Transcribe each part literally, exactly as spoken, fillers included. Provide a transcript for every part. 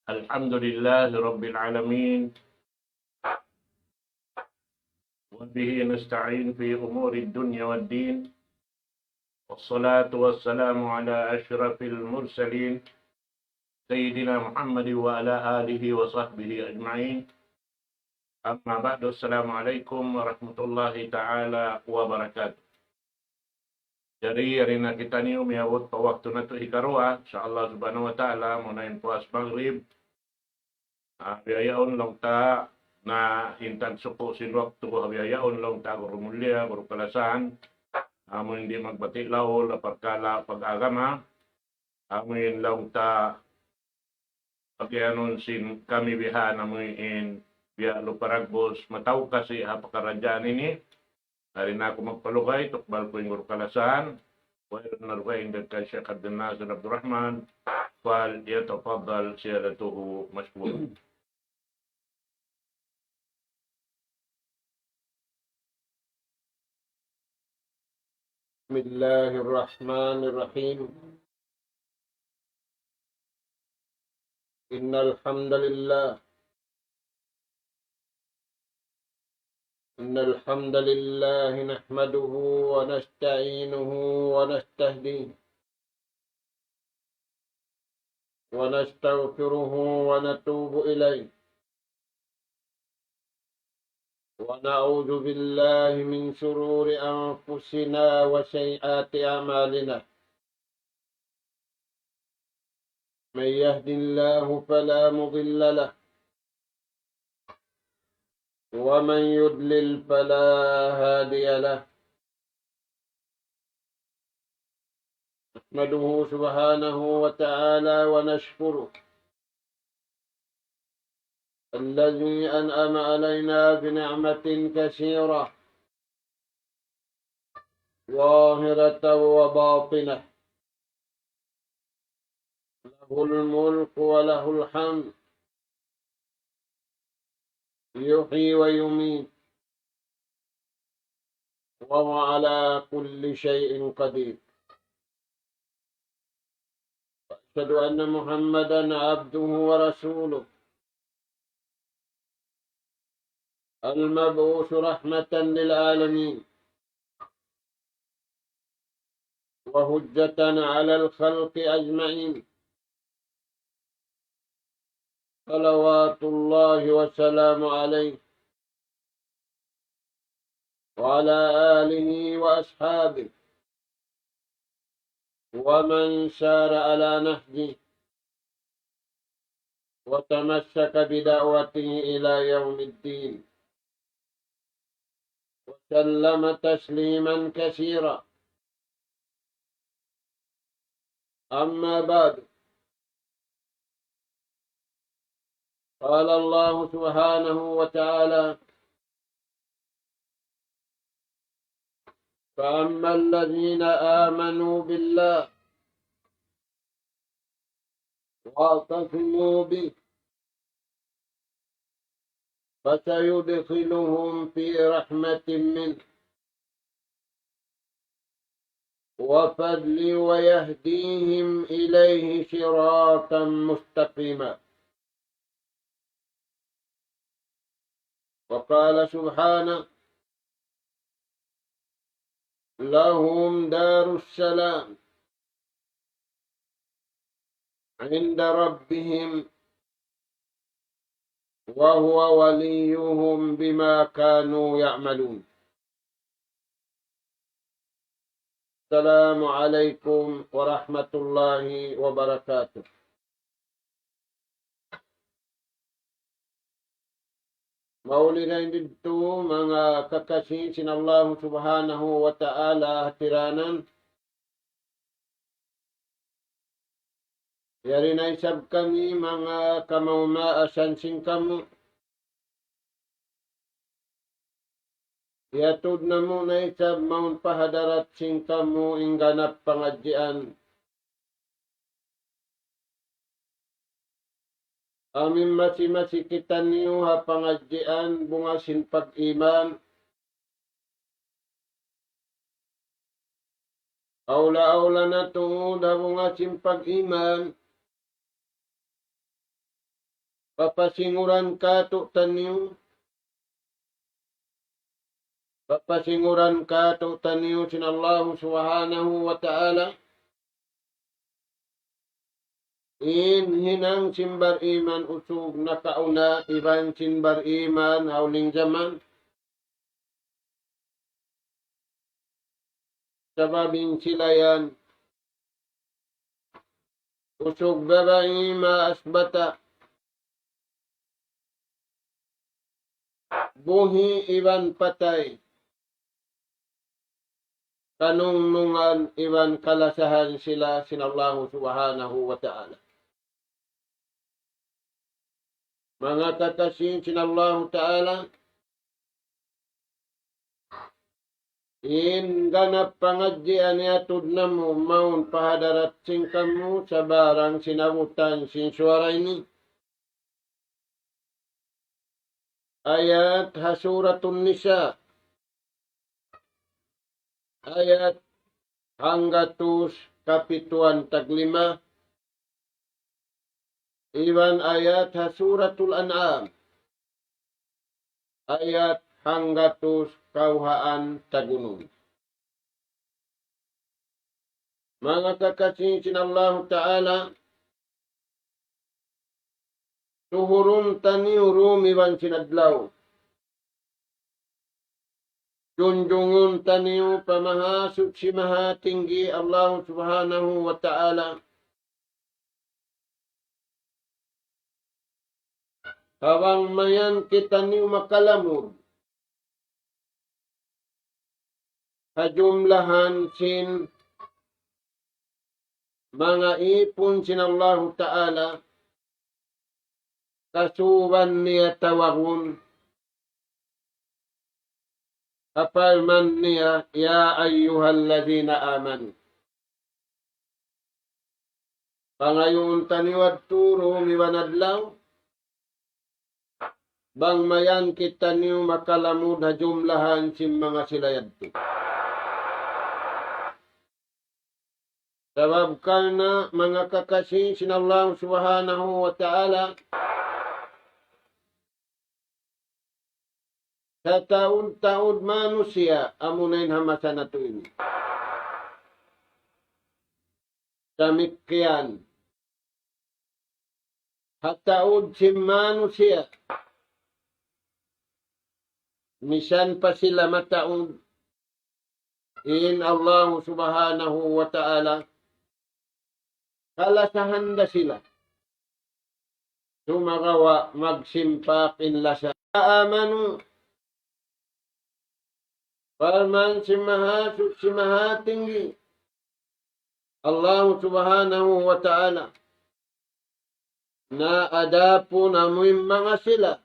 الحمد لله رب العالمين، وبه نستعين في أمور الدنيا والدين، والصلاة والسلام على أشرف المرسلين سيدنا محمد وعلى آله وصحبه أجمعين. أما بعد، السلام عليكم ورحمة الله تعالى وبركاته. Jari, yari na kitaniyu miyabut pa waktu natu' hikaruwa, insya Allah subhanahu wa ta'ala, muna in puas Maghrib. Ah, biya' yaun laung ta na in tagsuku' sin waktu, biya' yaun laung ta guru mulliya, guru kalasahan. Amu in di' magbati' laung ha parkala' pag-agama. Amu in laung ta pag'iyanun sin kami bihan, amu in biya' lupa ragbus, mataud kasi ha pakaradjaan ini. Di' na aku magpalugay, tukbal ku in guru kalasahan. Wayruun na lugay in dagka Sheikh Abdul Nasir Abdul Rahman, فليتفضل سيادته مشكورا. بسم الله الرحمن الرحيم. إن الحمد لله، إن الحمد لله نحمده ونستعينه ونستهديه ونستغفره ونتوب إليه، ونعوذ بالله من شرور أنفسنا وسيئات أعمالنا. من يهد الله فلا مضل له، ومن يضلل فلا هادي له. نحمده سبحانه وتعالى ونشكره، الذي أنعم علينا بنعمة كثيرة ظاهرة وباطنة، له الملك وله الحمد، يحيي ويميت، وهو على كل شيء قدير. وأشهد أن محمدا عبده ورسوله، المبعوث رحمة للعالمين، وحجة على الخلق أجمعين، صلوات الله وسلامه عليه وعلى آله وأصحابه ومن سار على نهجه وتمسك بدعوته إلى يوم الدين، وسلم تسليما كثيرا. أما بعد، قال الله سبحانه وتعالى: فأما الذين آمنوا بالله واعتصموا به فسيدخلهم في رحمة منه وفضل ويهديهم إليه صراطا مستقيما. وقال سبحانه: لهم دار السلام عند ربهم وهو وليهم بما كانوا يعملون. السلام عليكم ورحمة الله وبركاته. Mauli na in didtu, manga kakasi sin Allahu Subhanahu wa Ta'ala hatiranan. Yari na isab kami manga kamaumaasan sin kamu. Iyatud namu' na isab mawn pa hadarat sin kamu in ganap pangadjian. Amu in masi-masi kitaniyu ha pangadjian bunga sin pag-iman. Awla-awla na tuud ha bunga sin pag-iman. Papasinguran kātu'niyu, papasinguran kātu'niyu sin Allahu Subhanahu wa Ta'ala, in hinang sin bariman usug nakauna iban sin bariman ha uling jaman. Sabab in sila yan usug babai maas bata', buhi' iban patay, kanungnungan iban kalasahan sila sin Allahu Subhanahu wa Ta'ala. Manga kakasi sin Allahu Ta'ala, in ganap pangadji' ini atud namu' mawn pa hadarat sin kamu sabarang sinabutan sin suwara ini. Ayat ha Suratun Nisa. Ayat hanggatus kapituan taglima. Iban ayat ha Suratul An'am. Ayat hanggatus kawhaan tagunum. Manga kakasi sin Allahu Ta'ala, tuhurun taniyu dum iban sin adlaw. Junjungun taniyu pa Mahasuchi Mahatinggi Allah Subhanahu wa Ta'ala. Bang mayan kitaniyu makalamud ha jumlahan sin manga īpun sin Allahu Ta'ala, kasuban niya tawagun, kaparman niya, يا أيها الذين آمنوا. Pangayuun taniyu yadtu dum iban adlaw, bang mayan kitaniyu makalamud ha jumlahan sin manga sila yadtu. Sabab karna' manga kakasi sin Allah Subhanahu wa Ta'ala, sataud-taud manusiya' amuna in ha masa natu' ini. Damikkiyan ha taud sin manusiya', misan pa sila mataud, in Allah Subhanahu wa Ta'ala, kalasahan da sila. Sumagawa' magsimpak in lasa. آمنوا. Parman sin Mahasuchi Mahatinggi Allah Subhanahu wa Ta'ala, na adapun amuin manga sila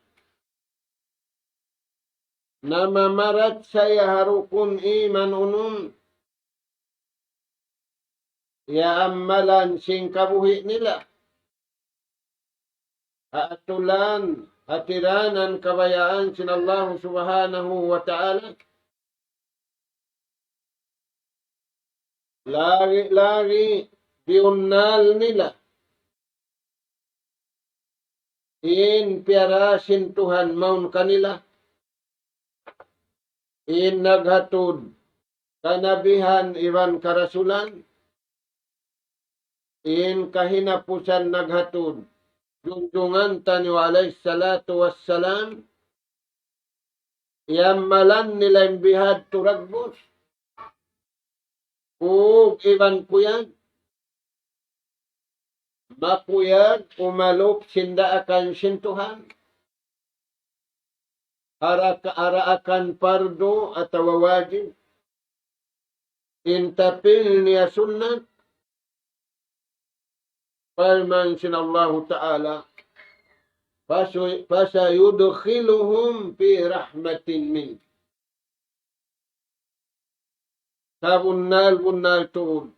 namamarachaya ha rukun iman unum, iyaammalan sin kabuhi' nila ha atulan, ha tiranan kabayaan sin Allah Subhanahu wa Ta'ala. Lagi'-lagi' biyunnal nila in piyara sin Tuhan mawn kanila, in naghatud kanabihan iban karasulan, in kahinapusan naghatud junjungan taniyu alayhi salatu wassalam, iyammalan nila in bihadtu dagbus, kug iban kuyag, makuyag umalup sin daakan sin Tuhan, ha raa-, ha daakan pardu atawa wajib, in tapil niya sunnat, parman sin Allahu Ta'ala, فس-، فسيدخلهم في رحمة منه. Sabunnal-bunnal tuud,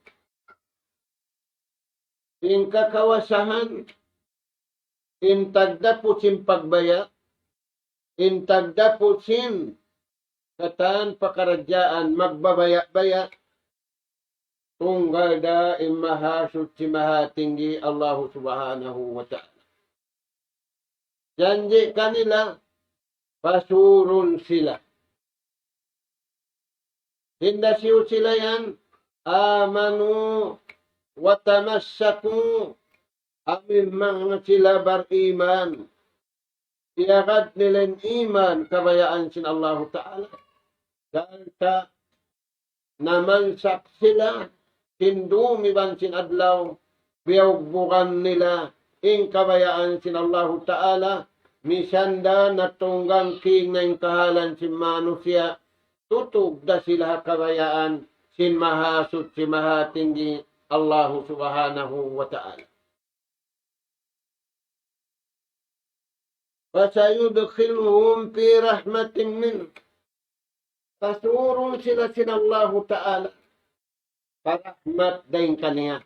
in kakawasahan, in tagdapu sin pagbaya', in tagdapu sin katan pakaradjaan magbabaya'-baya', tunggal da in Mahasuchi Mahatinggi Allahu Subhanahu wa Ta'ala. Janji' kanila, pasurun sila. Hinda siyu sila yan, آمنوا وتمسكوا, amu in manga sila bariman. Iyagad nila in iman kabayaan sin Allahu Ta'ala. Sarta' namansak sila sin dum iban sin adlaw, biyugbugan nila in kabayaan sin Allahu Ta'ala, misan da natunggang king na in kahalan sin manusiya', tutug da sila ha kabayaan sin Mahasuchi Mahatinggi Allahu Subhanahu wa Ta'ala. فسيدخلهم في رحمة منه. Pasurun sila sin Allahu Ta'ala pa rahmat dayn kaniya.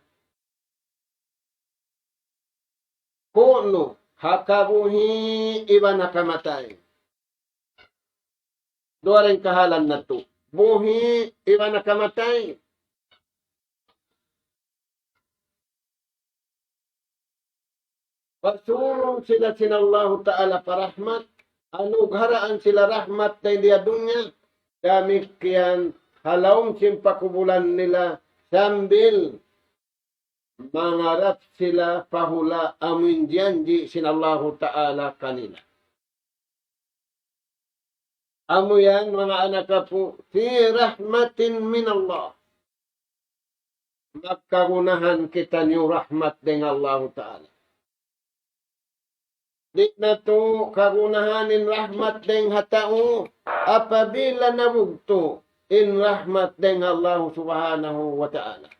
Kunu, ha kabuhi' iban ha kamatay. Duwa da in kahalan natu'. Buhi' iban ha kamatay. Pasurun sila sin Allahu Ta'ala pa rahmat, anugharaan sila rahmat dayn di ha dunya, damikkiyan ha lawm sin pakubulan nila sambil mangarap sila pa hula' amu in janji' sin Allahu Ta'ala kanila. Amu yan, manga anak apu', في رحمة من الله. Magkagunahan kitaniyu rahmat dayn ha Allahu Ta'ala. Di' natu' kagunahan in rahmat dayn ha tau, apabila nabugtu' in rahmat dayn ha Allahu Subhanahu wa Ta'ala.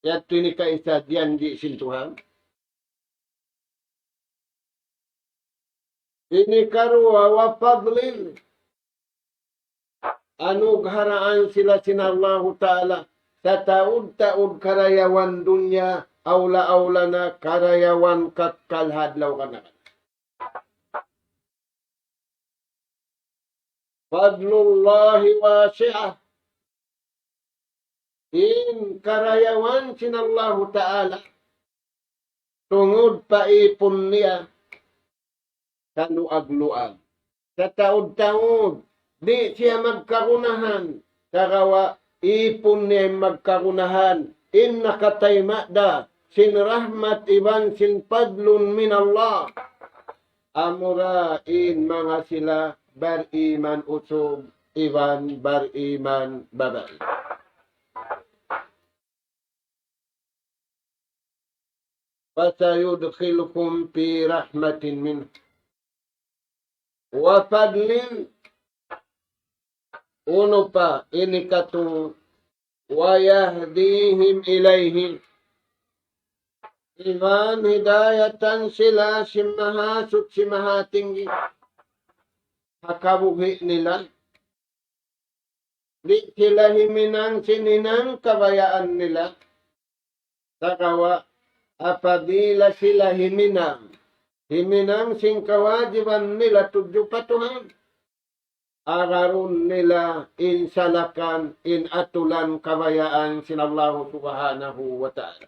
Yadtu ini kaisa janji' sin Tuhan. Ini karuwa, وفضل. Anugharaan sila sin Allahu Ta'ala sataud-taud karayawan dunya, awla-awla na karayawan kakkal ha adlaw kanakan. فضل الله واسع. In karayawan sin Allahu Ta'ala tungud pa ipun niya kaluag-luag. Sataud-taud, di' siya magkagunahan, sagawa' ipun niya in magkagunahan, in nakatayma' da sin rahmat iban sin فضل من الله. Amura in manga sila bariman usug iban bariman babai. فسيدخلهم في رحمة منه وفضل. Unu pa, ini katu', ويهديهم إليه. Iban hidayatan sila sin Mahasuchi Mahatinggi ha kabuhi' nila. Di' sila himinang sin hinang kabayaan nila. Sagawa' apabila sila himinang, himinang sin kawajiban nila tudju pa Tuhan, agarun nila in salakan, in atulan kabayaan sin Allahu Subhanahu wa Ta'ala.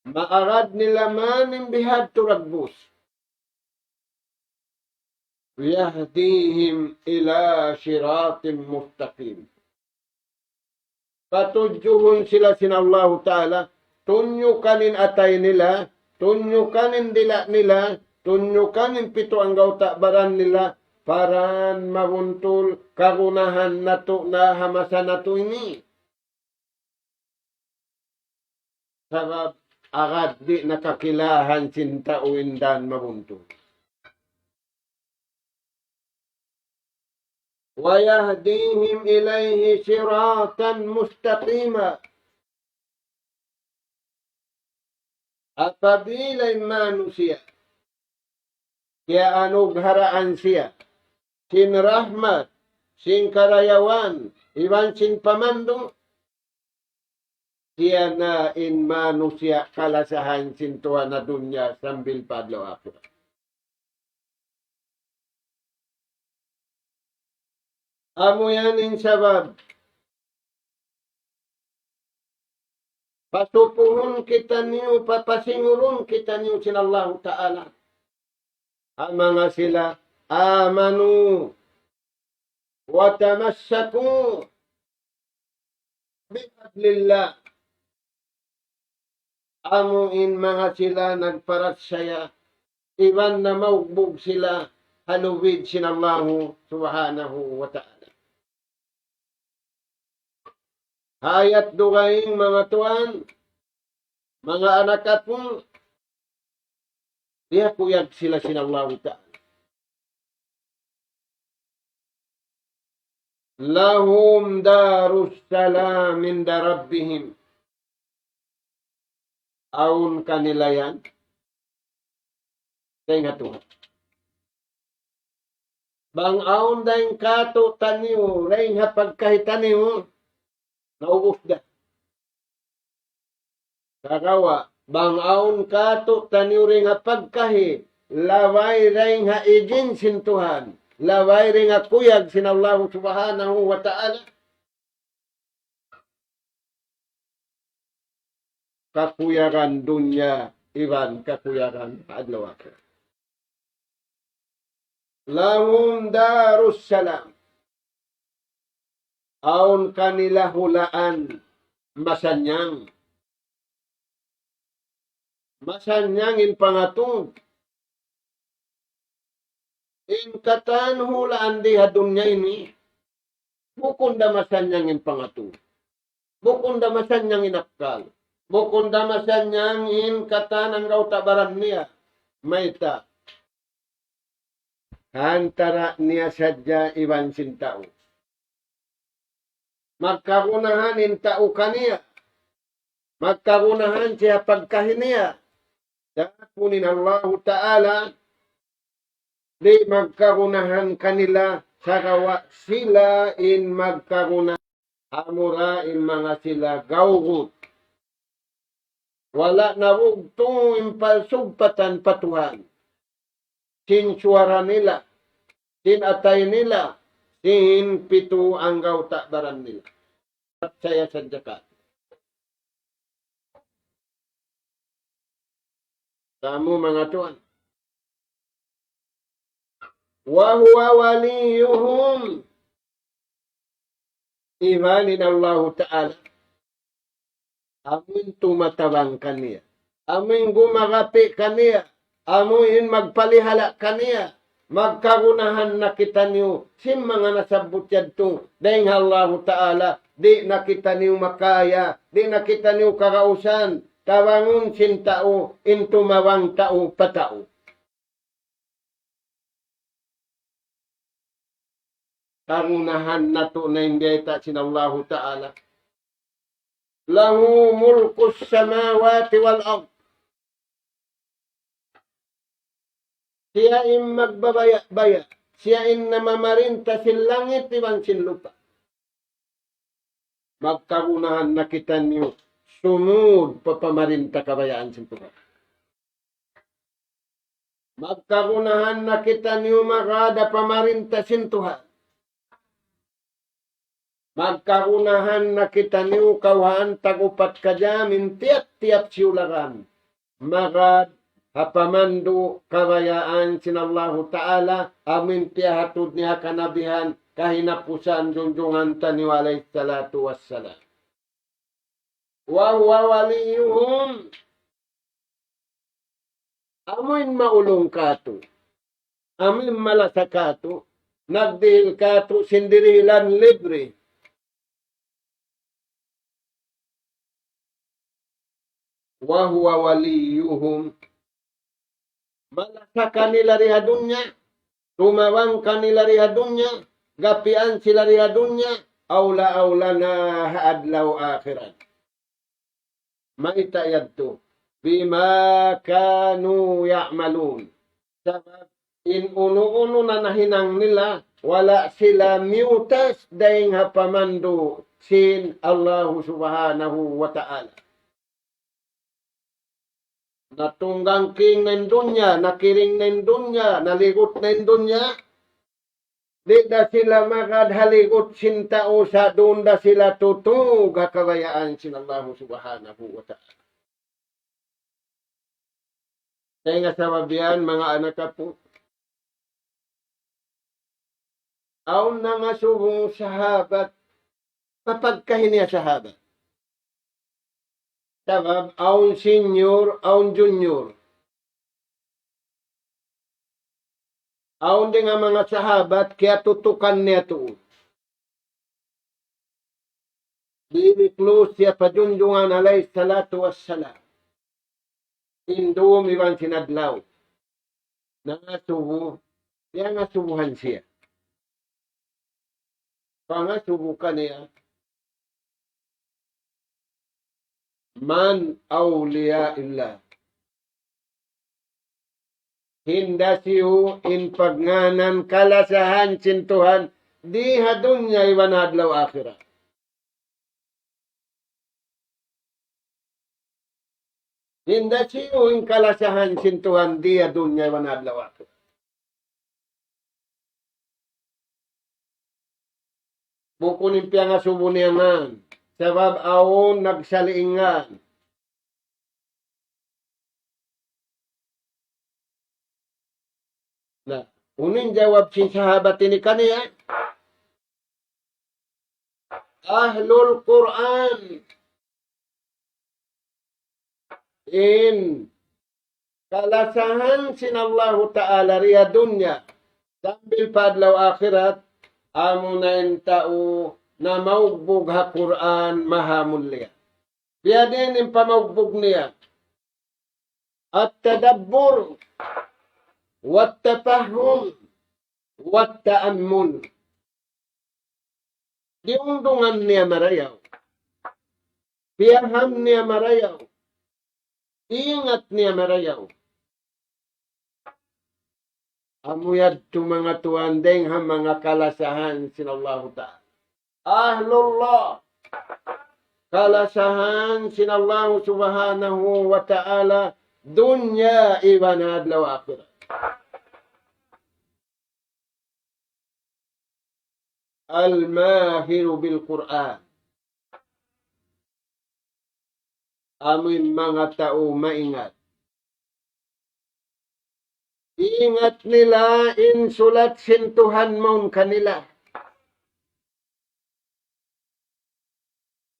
Maagad nila man in bihadtu dagbus. يهديهم إلى صراط مستقيم. Patudjuhun sila sin Allahu Ta'ala, tunyukan in atay nila, tunyukan in dila' nila, tunyukan in pitu anggawta' baran nila, pa dan mabuntul, kagunahan natu' na ha masa natu' ini. Sabab agad di' na kakilahan sin tau in dan mabuntul. ويهديهم إليه صراطا مستقيما. Apabila in manusiya' kiyaanugharaan siya sin rahmat, sin karayawan, iban sin pamandu', siya na in manusiya' kalasahan sin Tuhan ha dunya sambil pa adlaw akhirat. Amu yan in sabab Pasupuhun kitaniyu, papasingurun kitaniyu sin Allahu Ta'ala. Ha manga sila, آمنوا وتمسكوا بحبل الله. Amu in manga sila nagparachaya, iban namaugbug sila ha lubid sin Allahu Subhanahu wa Ta'ala. Hangkan dugaing manga tuwan, manga anak aku, diyakuyag sila sin Allahu Ta'ala. لهم دار السلام عند ربهم. Awn kanila yan dayn ha Tuhan. Bang awn dayn kātu'niyu, dayn ha pagkahi taniyu, naubus da. Sagawa', bang awn kātu'niyu dayn ha pagkahi, labay dayn ha ijin sin Tuhan, labay dayn ha kuyag sin Allahu Subhanahu wa Ta'ala, kakuyagan dunya iban kakuyagan adlaw akhirat. لهم دار السلام. Awn kanila hulaan masannyang. Masannyang in pangatud. In katan hulaan di ha dunya ini, bukun da masannyang in pangatud. Bukun da masannyang in akkal. Bukun da masannyang in katan anggawta' baran niya. Mayta'? Ha antara' niya sadja iban sin tau. Magkagunahan in tau kaniya. Magkagunahan siya pagkahi niya. Adapun in Allahu Ta'ala, di' magkagunahan kanila, sagawa' sila in magkagunahan. Amura in manga sila gawgut. Wala' na bugtu' in palsugpatan pa Tuhan. Sin suwara nila, sin atay nila, sin pitu anggawta' baran nila. Parachaya sadja ka. Kamu manga tuwan. وهو وليهم. Iban in Allahu Ta'ala, amu in tumatabang kaniya, amu in gumagapi' kaniya, amu in magpalihala' kaniya, magkagunahan na kitaniyu sin manga nasabbut yadtu dayn ha Allahu Ta'ala, di' na kitaniyu makaya, di' na kitaniyu kagausan, tabangun sin tau, in tumabang tau pa tau. Kagunahan natu' na in biyayta' sin Allahu Ta'ala. له ملك السماوات والأرض. Siya in magbabaya'-baya'. Siya in namamarinta sin langit iban sin lupa'. Magkagunahan na kitaniyu sumud pa pamarinta kabayaan sin Tuhan. Magkagunahan na kitaniyu magad ha pamarinta sin Tuhan. Magkagunahan na kitaniyu kawhaan tag-upat ka jam in tiyap-tiyap siyulagan. Magad ha pamandu' kabayaan sin Allahu Ta'ala, amu in piyahatud niya ha kanabihan, kahinapusan junjungan taniyu alayhi salatu wassalam. وهو وليهم. Amu in maulung kātu'. Amu in malasa kātu'. Nagdihil kātu' sin dirihilan libre. وهو وليهم. Malasa kanila di ha dunya, tumabang kanila di ha dunya, gapian sila di ha dunya, awla-awla na ha adlaw akhirat. Mayta' yadtu? بما كانوا يعملون. Sabab in unu-unu na nahinang nila, wala' sila miyutas dayn ha pamandu' sin Allahu Subhanahu wa Ta'ala. Natunggang king na in dunya, nakiring na in dunya, naligut na in dunya. Di' da sila magad ha ligut sin tau sa' duun da sila tutug ha kabayaan sin Allahu Subhanahu wa Ta'ala. Dayn ha sabab yan, manga anak apu', awn nangasubu sahabat, papagkahi niya sahabat. Sabab awn senior, awn junior. Awn dayn ha manga sahabat, kiyatutukan niya tuud. Dili' close siya pa Junjungan alayhi salatu wassalam. In dum iban sin adlaw. Nangasubu, piyangasubuhan siya. Pangasubu kaniya, من أولياء الله. Hisiyu in pagngānan kalasahan sin Tuhan di ha dunya iban adlaw akhirat. Hisiyu in kalasahan sin Tuhan di ha dunya iban adlaw akhirat. Bukun in piyangasubu niya ngān. Sabab awn nagsaliing ngān. Na, unu in jawab sin sahabat ini kaniya? Ahlul Qur'an. In kalasahan sin Allahu Ta'ala di ha dunya, sambil pa adlaw akhirat, amuna in tau namaugbug ha Qur'an mahamulliya. Biya' diin in pamaugbug niya? التدبر والتفهم والتأمل. Diyungdungan niya marayaw. Piyaham niya marayaw. Ingat niya marayaw. Amu yadtu manga tuwan dayn ha manga kalasahan sin Allahu Ta'ala. Ahlullah. Kalasahan sin Allahu Subhanahu wa Ta'ala dunya iban adlaw akhirat. الماهر بالقرآن. Amu in manga tau maingat. Ingat nila in sulat sin Tuhan mawn kanila.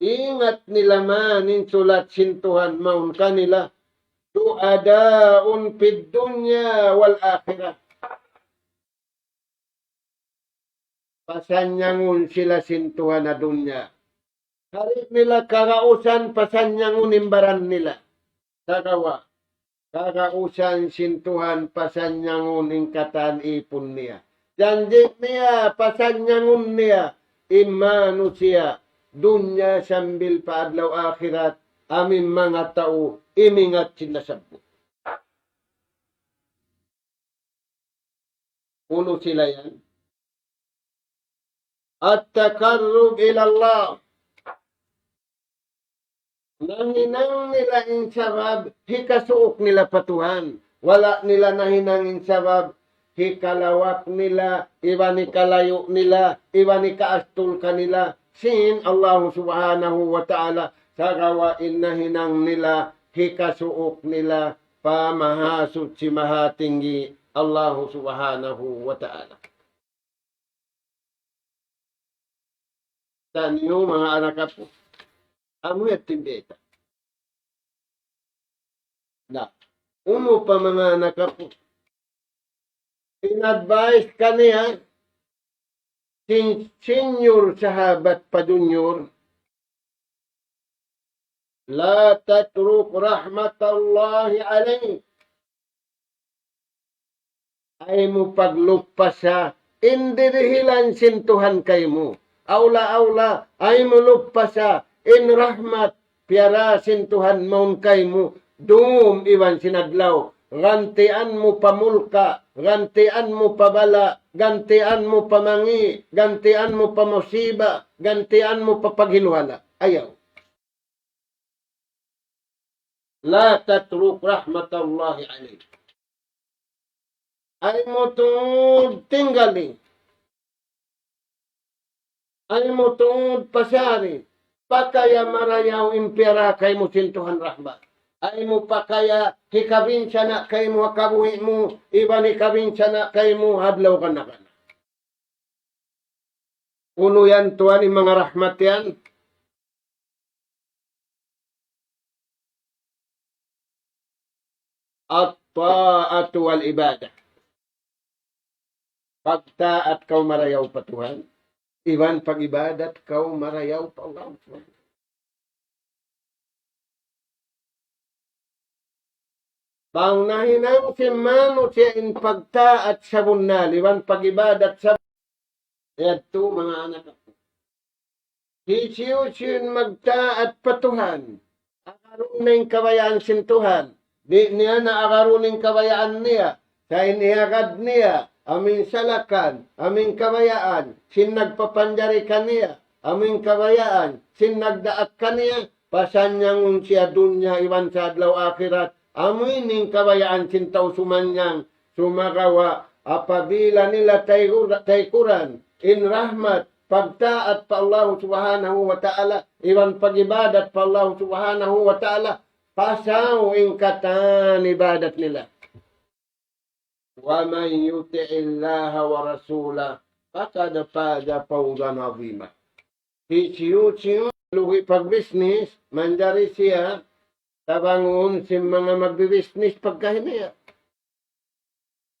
Ingat nila man in sulat sin Tuhan mawn kanila. سعداء في الدنيا والآخرة. Pasannyangun sila sin Tuhan ha dunya. Di' nila kagausan pasannyangun in baran nila. Sagawa', kagausan sin Tuhan pasannyangun in katan ipun niya. Janji' niya, pasannyangun niya in manusiya' dunya sambil pa adlaw akhirat, amu in manga tau imingat sin nasabbut. Unu sila yan? التقرب إلى الله. Nahinang nila in sabab hikasuuk nila pa Tuhan. Wala' nila nahinang in sabab hikalawak nila, iban hikalayu' nila, iban hikaastul kanila sin Allahu Subhanahu wa Ta'ala. Sagawa' in nahinang nila hikasuuk nila pa Mahasuchi Mahatinggi Allahu Subhanahu wa Ta'ala. Taniyu manga anak apu'. Amu yadtu in bayta'. Na, unu pa manga anak apu'. In advice kaniya, sin senior sahabat pa junior, لا تترك رحمة الله عليك. Ayaw mu paglupasa in dihilan sin Tuhan kaymu. Awla-awla, ayaw mu lupasa in rahmat piyara sin Tuhan mawn kaymu, dum iban sin adlaw. Gantian mu pa mulka', gantian mu pa bala', gantian mu pa mangi', gantian mu pa musiba, gantian mu pa paghiluhala'. Ayaw. لا تترك رحمة الله عليك. Ayaw mu tuud tinggali Ayaw mu tuud pasari, pakaya marayaw in piyara kaymu sin Tuhan rahmat. Ayaw mu pakaya hikabinsana' kaymu ha kabuhi' mu, iban hikabinsana' kaymu ha adlaw gana-gana. Unu yan tuwan in manga rahmat yan? At-ta'atu wal ibadah. Pagtaat kaw marayaw pa Tuhan, iban pag-ibadat kaw marayaw pa Allah. Bang nahinang sin manusiya' in pagtaat sabunnal, iban pag-ibadat sabunnal, yadtu manga anak aku. Hisiyu-siyu in magtaat pa Tuhan, agarun niya in kabayaan sin Tuhan, di' niya na agarun in kabayaan niya, sa' in iyagad niya, amu in salakan, amu in kabayaan sin nagpapanjari kaniya, amu in kabayaan sin nagdaak kaniya, pasanyangun siya dunya iban sa adlaw akhirat, amu ini in kabayaan sin tau sumanyang, sumagawa' apabila nila taygur-, taykuran in rahmat, pagtaat pa Allah Subhanahu wa Ta'ala, iban pag-ibadat pa Allah Subhanahu wa Ta'ala, pasaw in katan ibadat nila. ومن يطع الله ورسوله فقد فاز فوزا عظيما. Hisiyu-siyu lugi' pagbisnis, manjari siya tabangun sin manga magbibisnis pagkahi niya.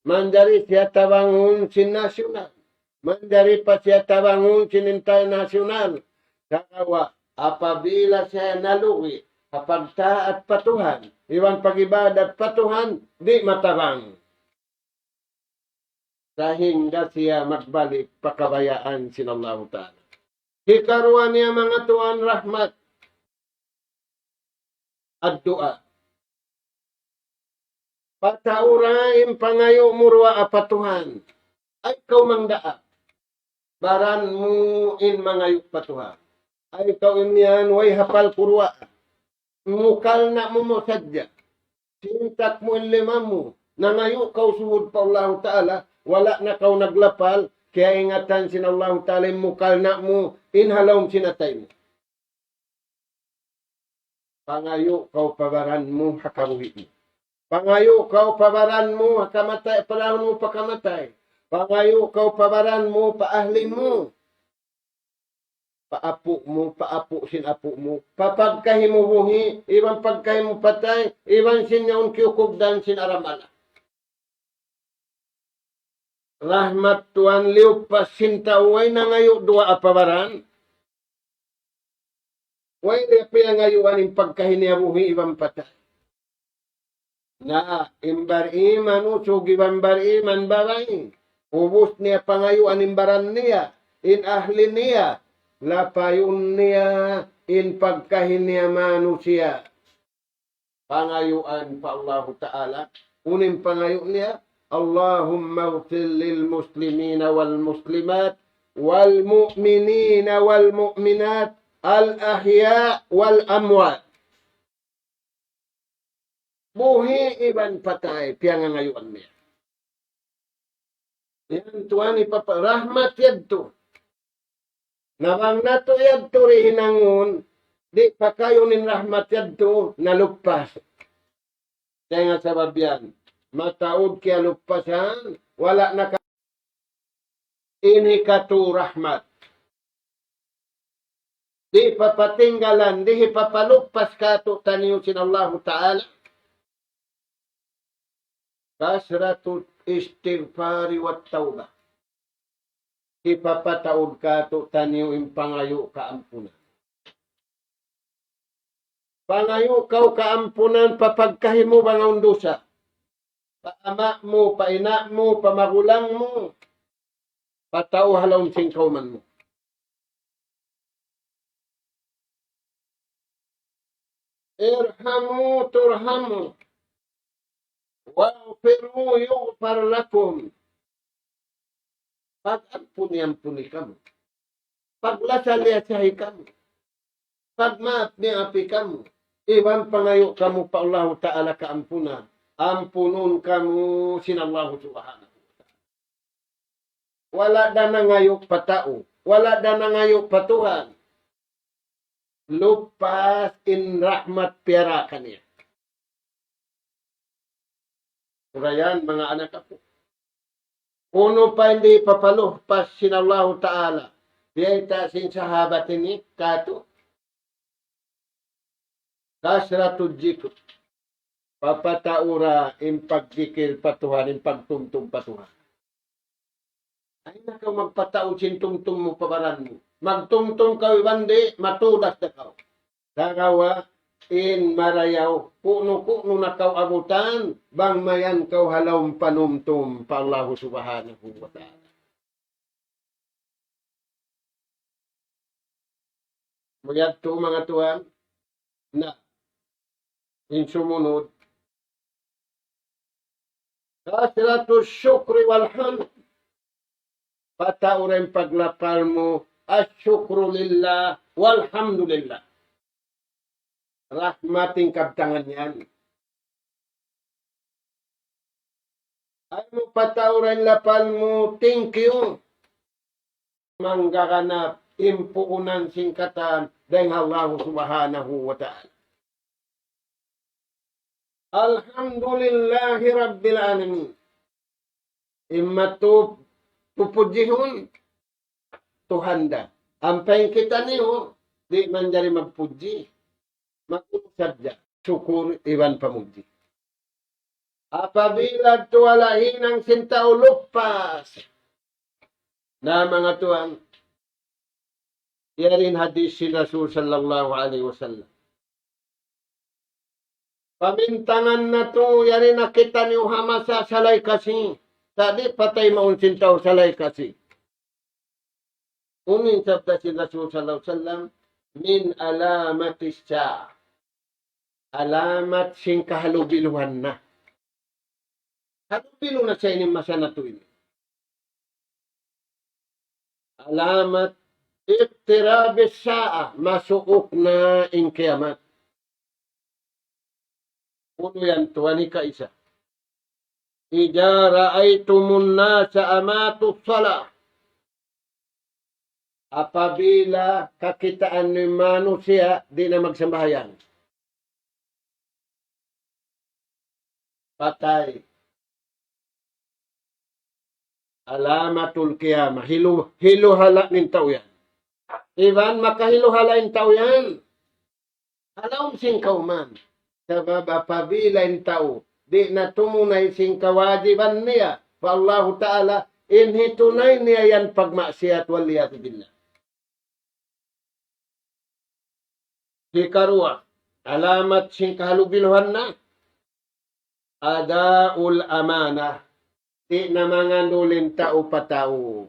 Manjari siya tabangun sin nasyunal. Manjari pa siya tabangun sin internasyunal. Sagawa' apabila siya nalugi' ha pagtaat pa Tuhan, iban pag-ibadat pa Tuhan, di' matabang. Sahingga siya magbalik pa kabayaan sin Allahu Ta'ala. Hikaruwa niya manga tuwan rahmat, ad-du'a. Pataura in pangayu' mu duwaa pa Tuhan. Ay kaw mangdaak. Baran mu in mangayu' pa Tuhan. Ay kaw imiyan, way hapal ku duwaa. Mukalna' mu mu sadja. Sintak mu in lima mu. Nangayu' kaw suhud pa Allahu Ta'ala. Wala' na kaw naglapal. Kiyaingatan sin Allahu Ta'ala in mukalna' mu. In ha lawm sin atay mu. Pangayu' kaw pa baran mu ha kabuhi' mu. Pangayu' kaw pa baran mu ha kamatay, panahun mu pa kamatay. Pangayu' kaw pa baran mu, pa ahli mu. Pa apu' mu, pa apu' sin apu' mu. Pa pagkahi mu buhi', iban pagkahi mu patay, iban sin yaun kiyukugdan sin aramala. Rahmat Tuhan liyuppas sin tau way nangayu' duwaa pa baran. Way niya piyangayuan in pagkahi niya buhi' iban patay. Na, in bar-iman usug iban bar-iman babai. Ubus niya pangayuan in baran niya, in ahli niya, lapayun niya in pagkahi niya manusiya'. Pangayuan pa Allahu Ta'ala. Unu in pangayu' niya? اللهم اغفر للمسلمين والمسلمات والمؤمنين والمؤمنات الأحياء والأموات. Buhi' iban patay, piyangangayuan niya. Yan tuwan ipapa-, rahmat yadtu. Na bang natu' yadtu di' hinangun, di' pakayun in rahmat yadtu, naluppas. Dayn ha sabab yan, mataud kiyaluppasan, wala' na ka-, ini katu' rahmat. Di' papatinggalan, di' hipapaluppas kātu'niyu sin Allahu Ta'ala. كثرة الاستغفار والتوبة. Hipapataud kātu'niyu in pangayu' kaampunan. Pangayu' kaw kaampunan pa pagkahi mu bang awn dusa. Pa ama' mu, pa ina' mu, pa magulang mu, pa tau ha lawm sin kawman mu. ارحموا ترحموا واغفروا يغفر لكم. Pag-ampun, iyampuni kamu. Paglasa, liyasahi kamu. Pagmaap, miyaapi kamu. Iban pangayu' kamu pa Allahu Ta'ala kaampunan. Ampunun kamu sin Allahu Subhanahu wa Ta'ala. Wala' da nangayu' pa tau. wala' da nangayu' pa Tuhan, lupas in rahmat piyara kaniya. Surayan, manga anak aku. Unu pa in di' papaluhpas sin Allahu Ta'ala, biyayta' sin sahabat ini katu'. Kasratu jikr. Papataura in pagdikir pa Tuhan, in pagtumtum pa Tuhan. Ayaw na kaw magpataud sin tumtum mu pa baran mu. Magtumtum kaw iban di', matudas da kaw. Sagawa' in marayaw, kunu-kunu na kaw abutan, bang mayan kaw ha lawm panumtum pa Allahu Subhanahu wa Ta'ala. Muyadtu manga tuwan, na, in sumunud, kasratu shukri wal hamd. Pataura in paglapal mu, ash-shukru lillah, walhamdulillah. Rahmat in kabtangan yan. Ayaw mu pataura in lapal mu, thank you. Manggaganap in puunan sin katan dayn ha Allahu Subhanahu wa Ta'ala. Alhamdulillahi Rabbil Alamin. In matu pupudjihun, Tuhan da. Ampa in kitaniyu, di' manjari magpudji. Magpudji sadja. Sukur iban pamudji. Apabila tuwala hinang sin tau lupas. Na manga tuwan, yari in hadis sin Rasul sallallahu alayhi wasallam. Pamintangan natu', yari na kitaniyu ha masa salay kasi. Sa' di' patay mawn sin tau salay kasi. Unu in sabda sin Rasul sallallahu alayhi wasallam, min alamatis sa'ah. Alamat sin kahalubiluhan na. Halubilu na sa ini masa natu' ini. Alamat iqtirabis sa'ah, masuuk na in kiyamat. Unu yan tuwan, ikaisa. Idza ra'aytumun nasa amatus salah. Apabila kakitaan niyu in manusiya' di' na magsambahayang. Patay. Alamatul qiyamah. Hilu-, hiluhala' in tau yan. Iban makahiluhala' in tau yan. Ha lawm sin kawman. Sabab apabila in tau di' na tumunay sin kawajiban niya pa Allahu Ta'ala, in hitunay niya yan pagmaksiyat, wal iyadhu billah. Hikaruwa, alamat sin kahalubiluhan na, ada'ul amanah. Di' na mangandul in tau pa tau.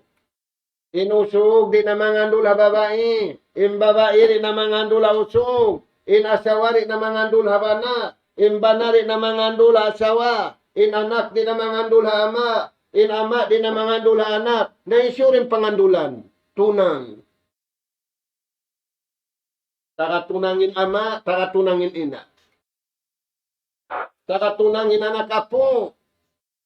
In usug di' na mangandul ha babai. In babai di' na mangandul ha usug. In asawa di' na mangandul ha bana'. In bana' di' na mangandul ha asawa. In anak di' na mangandul ha ama'. In ama' di' na mangandul ha anak. Na hisiyu in pangandulan? Tunang. Taga tunang in ama', taga tunang in ina'. Taga tunang in anak apu'.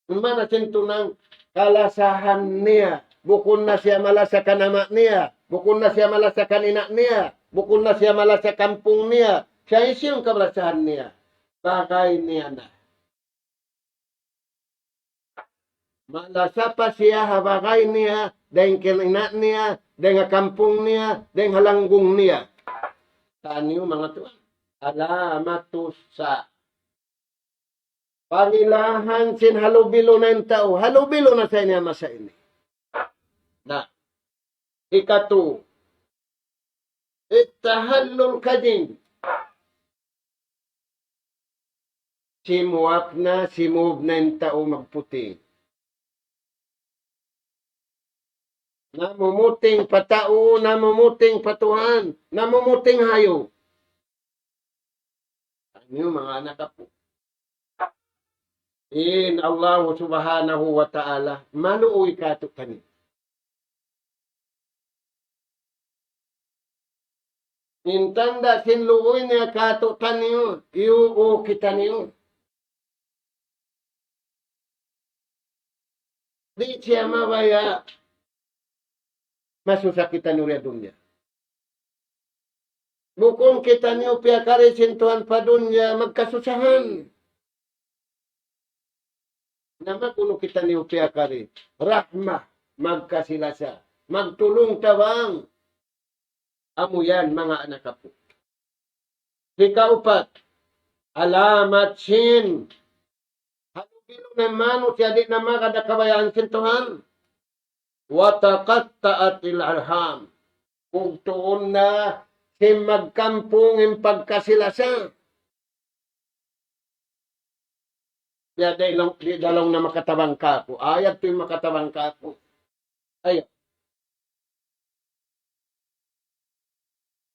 In maana sin tunang, kalasahan niya. Bukun na siya malasa kan ama' niya. Bukun na siya malasa kan ina' niya. Bukun na siya malasa kampung niya. Siya hisiyu in kabalasahan niya? Bagay niya na. Malasa pa siya ha bagay niya, dayn kan ina' niya, dayn ha kampung niya, dayn ha langgung niya. Taniyu manga tuwan. Alamatus sa'ah. Pangilahan sin halubilu na in tau. Halubilu na sa ini ha masa ini. Na. Ikatu, ittahallul kadhib. Simuwap na, simub na in tau magputing. Namumuting pa tau, namumuting pa Tuhan, namumuting hayup. Taniyu manga anak apu'. In Allahu Subhanahu wa Ta'ala, maluuy katu'taniyu. In tanda' sin luuy niya katu'taniyu, iyuu kitaniyu. Di' siya mabaya'. masusa kitaniyu ha dunya. Bukun kitaniyu piyakari sin Tuhan pa dunya magkasusahan. Na, makunu kitaniyu piyakari? Rahma, magkasi-lasa, magtulung-tabang. Amu yan, manga anak apu'. Hikaupat, alamat sin halubiluhan manusiya' di' na magad ha kabayaan sin Tuhan. وتقطعت الأرحام. Bugtuun na sin magkampung in pagkasi-lasa. Biya' da laung, di' da laung na makatabang kāku'. Ayaw tuud makatabang kāku'. Ayaw.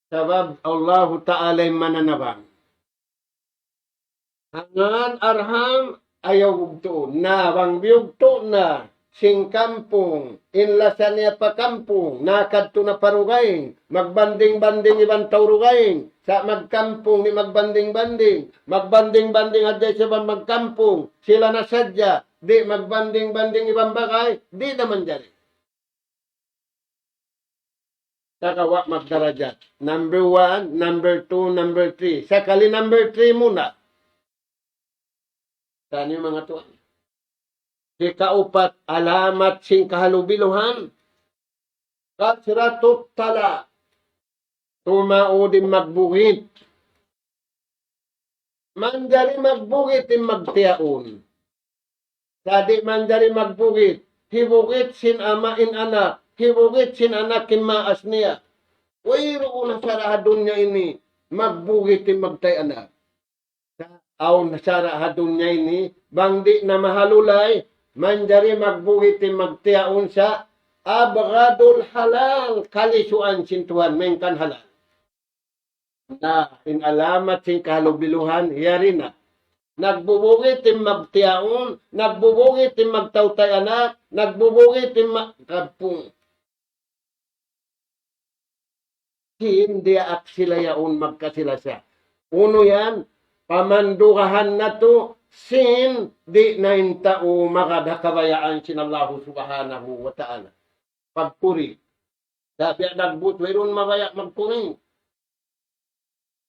Sabab Allahu Ta'ala in mananabang. Hangkan arham, ayaw bugtuun. Na, bang biyugtu' na sin kampung, in lasa niya pa kampung, nakadtu na pa dugaing, magbanding-banding iban tau dugaing, sa' magkampung di' magbanding-banding, magbanding-banding hadja isab iban magkampung, sila na sadja, di' magbanding-banding iban bagay, di' na manjari. Sagawa' magdarajat. Number one, number two, number three. Sakali number three muna. Taniyu manga tuwan. Hikaupat, alamat sin kahalubiluhan. كثرة الطلاق. Tumaud in magbugit. Manjari magbugit in magtiyaun. Sa' di' manjari magbugit. Hibugit sin ama' in anak. Hibugit sin anak in maas niya. Wayruun na sara' ha dunya ini magbugit in magtay anak. Sa' awn sara' ha dunya ini, bang di' na mahalulay, manjari magbugit in magtiyaun sa' أبغض الحلال, kalisuan sin Tuhan, malayngkan halal. Na, in alamat sin kahalubiluhan, yari na. Nagbubugit in magtiyaun, nagbubugit in magtautay anak, nagbubugit in ma-, kampung. Sin diyaak sila yaun magkasi-lasa. Unu yan, pamandugahan natu', sin di' na in tau magad ha kabayaan sin Allahu Subhanahu wa Ta'ala. Pagkuri. Sa' biya' dagbus, wayruun mabaya' magkuri.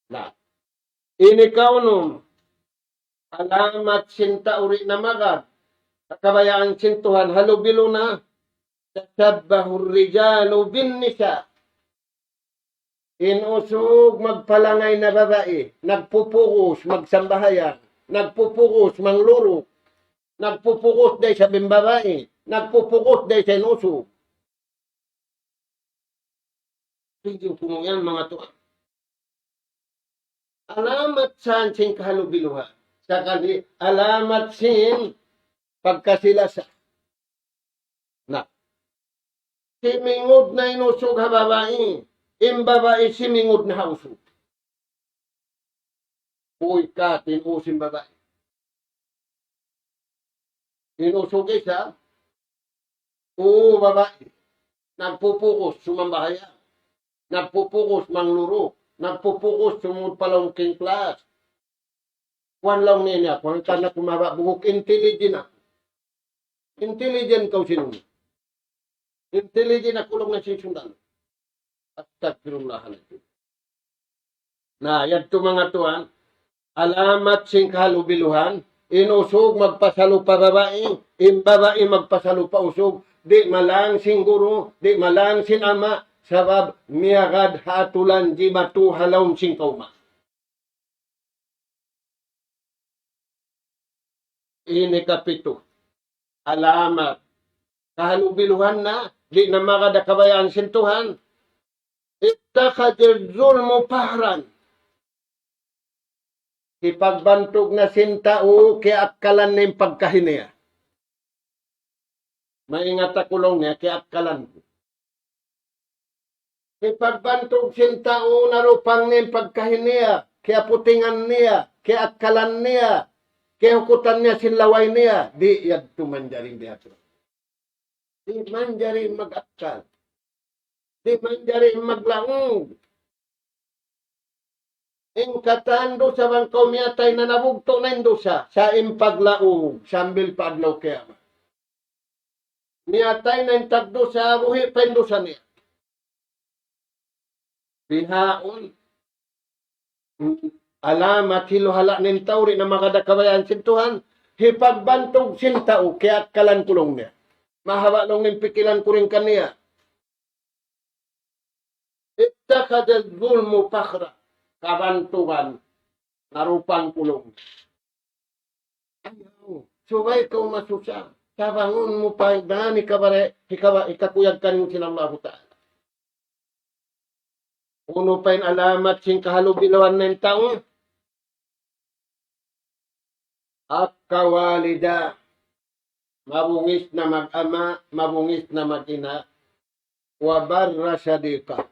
Na, ini kaunum, alamat sin tau di' na magad ha kabayaan sin Tuhan, halubilu na, تشبه الرجال بالنساء. In usug magpalangay na babai, nagpupugus magsambahayang, nagpupugus mangluruk, nagpupugus da isab in babai, nagpupugus da isab in usug. Sige, kunu' yan, manga tuwan. Alamat saan sin kahalubiluhan? Sakali, alamat sin pagkasi-lasa. Na, simingud na in usug ha babai, in babai simingud na ha usug. Uy, kat in usug sin babai. In usug isa, uu, babai. Nagpupugus sumambahayang. Nagpupugus mangluruk. Nagpupugus sumud pa lawm king class. Kuwan laung niya, kuwan ka na kumaba' buhuk, intelligent aku. Intelligent kaw sin unu. Intelligent aku laung na sin sundan. Astagfirullahaladzim. Na, yadtu manga tuwan, alamat sin kahalubiluhan, in usug magpasalu pa babai, in babai magpasalu pa usug, di' malang sin guru, di' malang sin ama', sabab miyagad ha atulan jimatu ha lawm sin kawma. Ini kapitu. Alamat. Kahalubiluhan na, di' na magad ha kabayaan sin Tuhan. اتخذ الظلم فخرا. Hipagbantug na sin tau, kiyaakkalan niya in pagkahi niya. Maingat aku laung niya, kiyaakkalan ku. Hipagbantug sin tau, narupang niya in pagkahi niya, kiyaputingan niya, kiyaakkalan niya, kiyahukutan niya sin laway niya, di' yadtu manjari biya' tu. Di' manjari mag-akkal. Di' manjari maglaung. In katan dusa bang kaw miyatay na, nabugtu' na in dusa, sa' in paglaung sambil pa adlaw kiyamat. Miyatay na in tagdusa, buhi' pa in dusa niya. Bihaun, alamat hilu-hala' in tau di' na magad ha kabayaan sin Tuhan, hipagbantug sin tau, kiyakkalan ku laung niya. Mahaba' laung in pikilan ku dayn kaniya. اتخذ الظلم فخرا. Kabantugan, narupan ku laung niya. Ayaw, subay kaw masusa. Tabangun mu pa in hikabare-, hikaba-, hikakuyag kaniyu sin Allahu Ta'ala. Unu pa in alamat sin kahalubiluhan na in tau? عق والداه. Mabungis na mag-ama', mabungis na mag-ina'. وبر صديقه.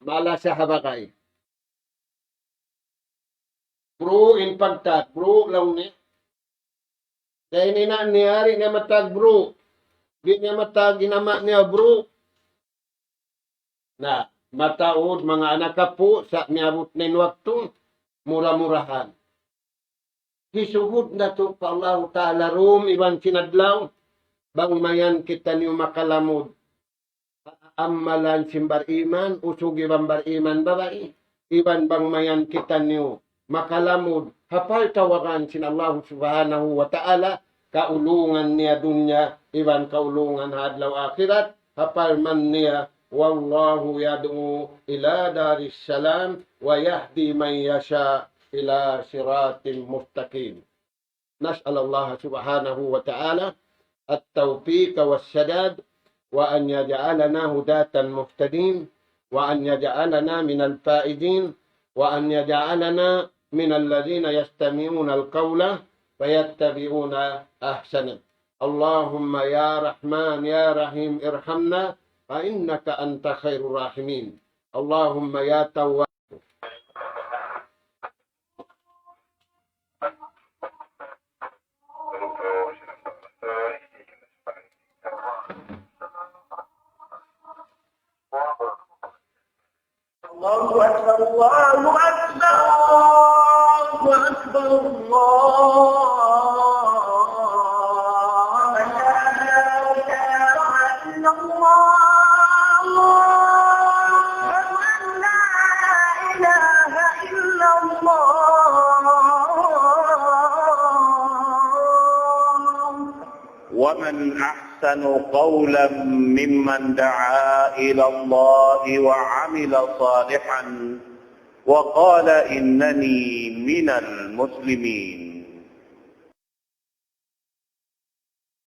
Malasa ha bagay. Bro in pagtawag, bro laung niya. Dayn ha ina' niya, di' niya matawag bro. Di' niya matawag in ama' niya bro. Na, mataud manga anak apu', sa' miyabut na in waktu, mura-murahan. Hisuhud natu' pa Allahu Ta'ala dum iban sin adlaw, bang mayan kitaniyu makalamud ha amalan sin bariman, usug iban bariman babai, iban bang mayan kitaniyu makalamud ha pagtawagan sin Allahu Subhanahu wa Ta'ala, kaulungan niya dunya, iban kaulungan ha adlaw akhirat, ha parman niya, والله يدعو إلى دار السلام ويهدي من يشاء إلى صراط مستقيم. نسأل الله سبحانه وتعالى التوفيق والسداد، وأن يجعلنا هداة مهتدين، وأن يجعلنا من الفائزين، وأن يجعلنا من الذين يستمعون القول فيتبعون أحسنه. اللهم يا رحمن يا رحيم ارحمنا فإنك أنت خير الراحمين. اللهم يا تواب. الله أكبر، الله أكبر، الله أكبر، الله أكبر. لا إله إلا الله. أشهد أن لا إله إلا الله. ومن أحسن قولا ممن دعا إلى الله وعمل صالحا وقال إنني من المسلمين.